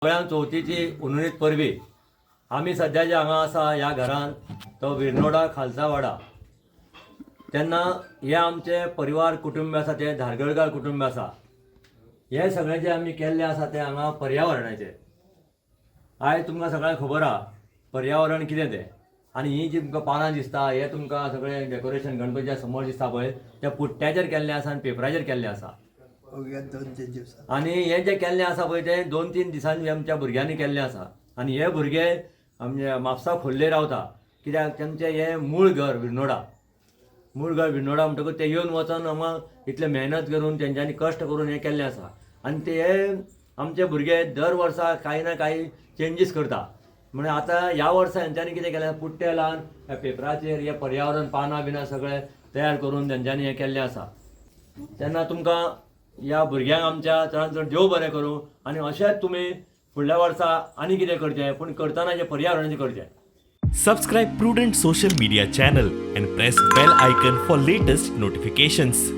सगळ्यांक चवथीची उनुनीत परबी. आमी सद्या जे हांगा आसा ह्या घरान तो विर्नोडा खालसा वाडा. तेन्ना हे आमचे परिवार कुटुंब आसा ते धारगळकार कुटुंब आसा. हे सगळें जें आमी केल्लें आसा तें हांगा पर्यावरणाचें. आयज तुमकां सगळ्यांक खबर आहा पर्यावरण कितें तें. आनी ही जी तुमकां पानां दिसता हे तुमकां सगळें डेकोरेशन गणपतीच्या समोर दिसता पळय त्या पुट्ट्याचेर केल्लें आसा आनी पेपराचेर केल्लें आसा. अवघ्या 2-3 दिवसात. आनी हें जें केल्लें आसा पळय तें 2-3 दिसांनी आमच्या भुरग्यांनी केल्लें आसा. आनी हे भुरगे आमचे म्हापसा खोर्ले रावता, कित्याक तेमचें हें मूळ घर विर्नोडा, मूळ घर विर्नोडा म्हणटकूच ते येवन वचोन हांगा इतले मेहनत करून तेंच्यांनी कश्ट करून हें केल्लें आसा. आनी ते हे आमचे भुरगे दर वर्सा कांय ना कांय चेंजीस करता. म्हणजे आतां ह्या वर्सा हेंच्यांनी कितें केलें, पुट्टे लावन ह्या पेपराचेर हे पर्यावरण पानां बिनां सगळें तयार करून तेंच्यांनी हें केल्लें आसा. तेन्ना तुमकां ह्या भुरग्यांक आमच्या चडान चड देव बरें करूं आनी अशेंच तुमी फुडल्या वर्सा आनी कितें करचें, पूण करतना जें पर्यावरणाचें करचें. Subscribe Prudent Social Media channel and press bell icon for latest notifications.